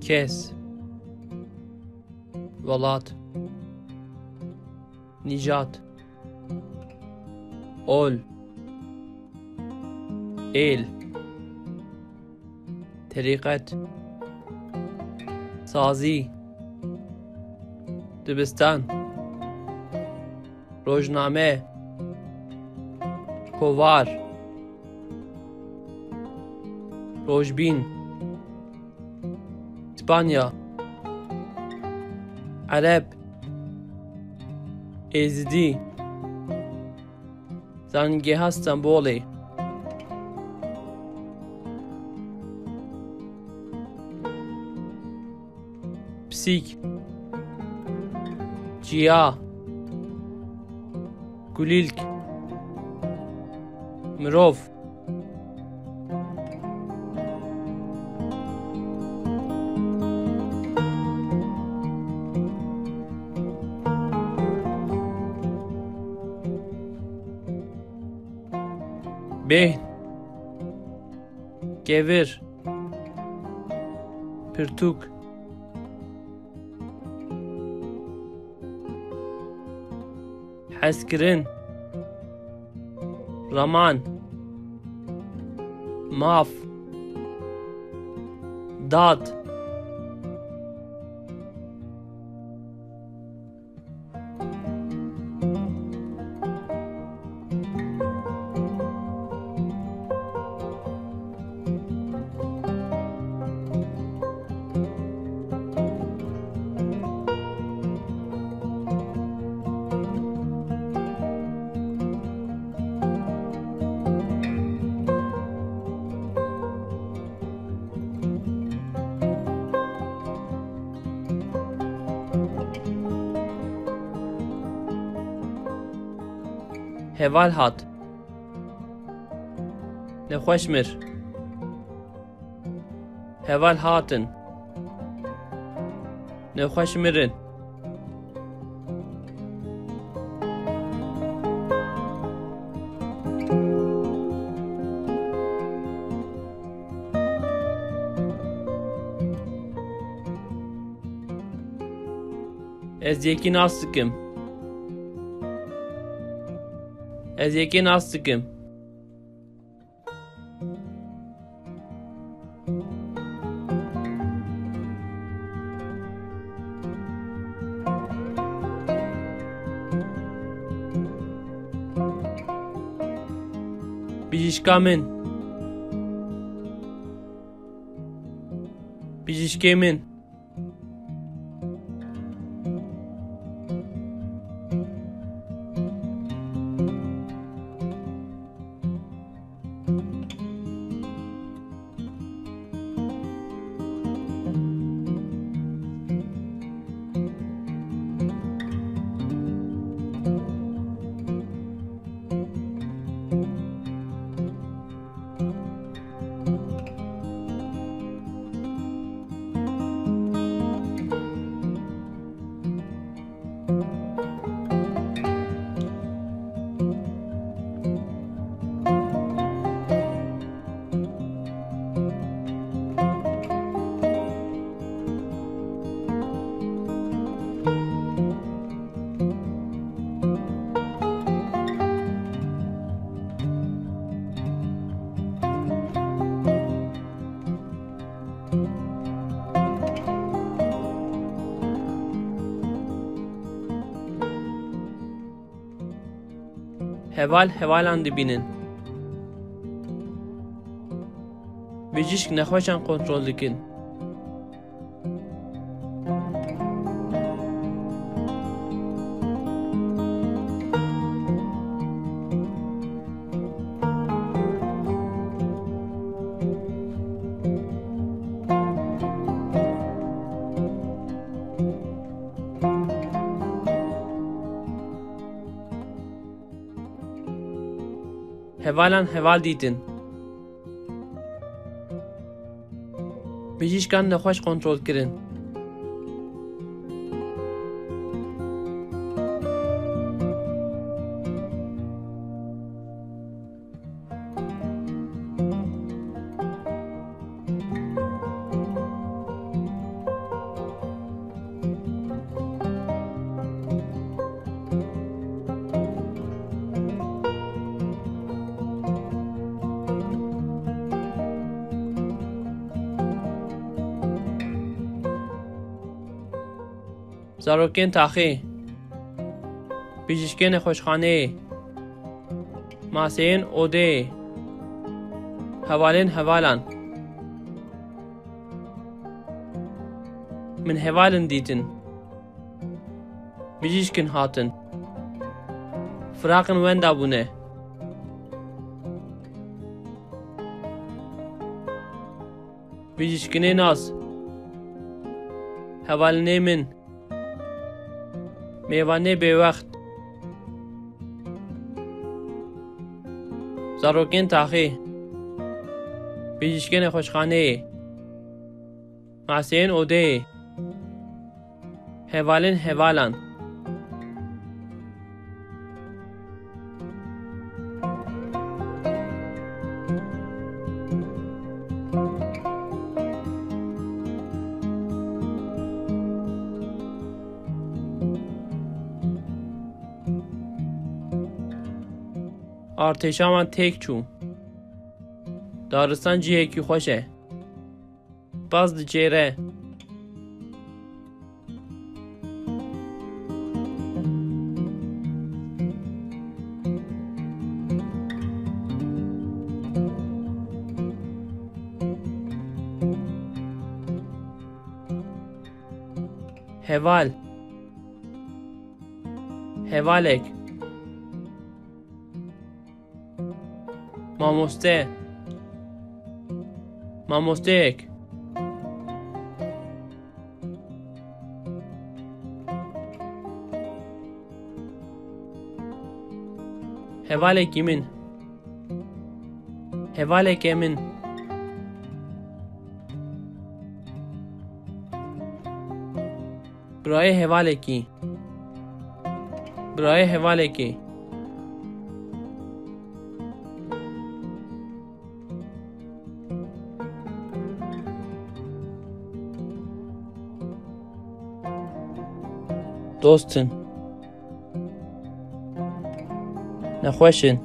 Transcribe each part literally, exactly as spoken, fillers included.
Kes. Welat. Nîjad. Ol. Êl. Terîqet. Sazî. Dibistan. Rojname. Kovar. Rojbîn. Îspanya. Ereb. Êzidî. Zanîngeha Stenbolê. Pisîk. Ciya. Kulîlk. Mirov. Bêhn. Kevir. Pirtûk. Hezkirin. Raman. Maf. Dad. Heval hat. Nexweş mir. Heval hatin. Nexweş mirin. Ez yekî nas dikim. Ez yekî nas dikim. Bijîşka min. Bijîşkê min. Heval hevalan dibînin. Bijîşk nexweşan kontrol dikin. Hevalan heval dîtin. Bijîşkan nexweş kontrol kirin. Zarokên taxê. Bijîşkên nexweşxaneyê. Maseyên odeyê. Hevalên hevalan. Min hevalin dîtin. Bijîşkin hatin. Firaqin wenda bûne. Bijîşkinê nas. Hevalinê min. Mêvanê bêwext. Zarokên taxê. Bijîşkên nexweşxaneyê. Maseyên odeyê. Hevalên hevalan. Artêşa wan têk çû. Daristan cihekî xweş e. Baz diçêre. Heval. Hevalek. Mamoste. Mamosteyek. Hevalekî min. Hevaleke min. Birayê hevalekî. Birayê hevalekê. Dost in. Nexweş in.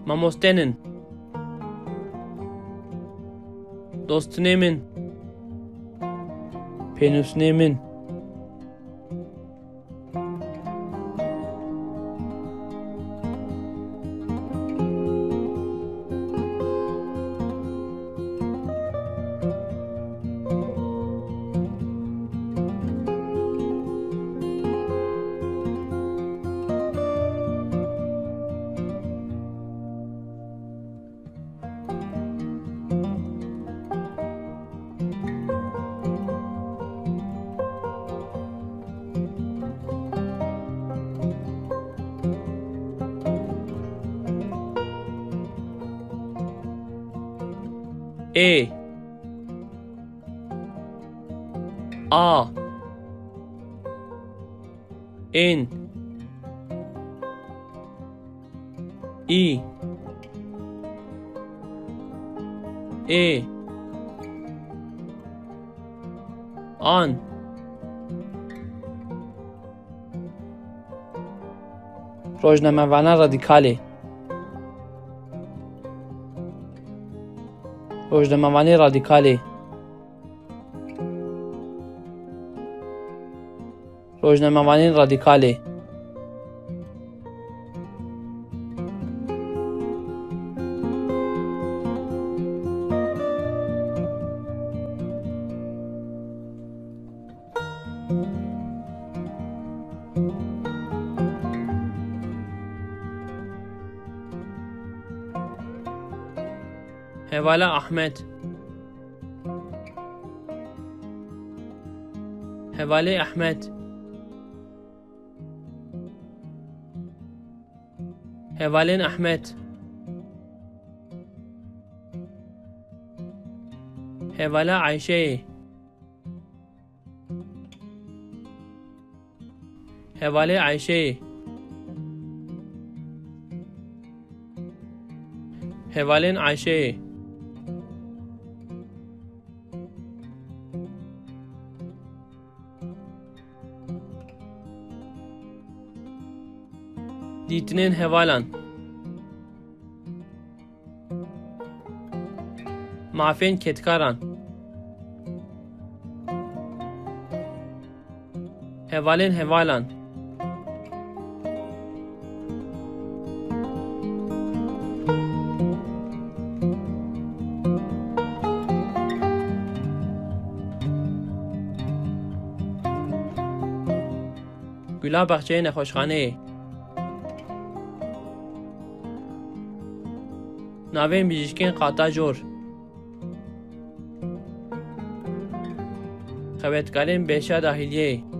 Mamoste nin. Dostinê min. Pênûsnê min. Ê. A. Ên. Î. Ê. An. Rojnamevana radîkalê. Rojnamevanê radîkalê. Rojnamevanên radîkalê. Hevala Ahmet. Hevalê Ahmet. Hevalên Ahmet. Hevala Ayşeyê. Hevalê Ayşeyê. Hevalên Ayşeyê. Dîtinên hevalan. Mafên kedkaran. Hevalên hevalan. Gula baxçeyê nexweşxaneyê. Navên bijîşkên qata jor. Xebatkarên beşa dahiliyeyê.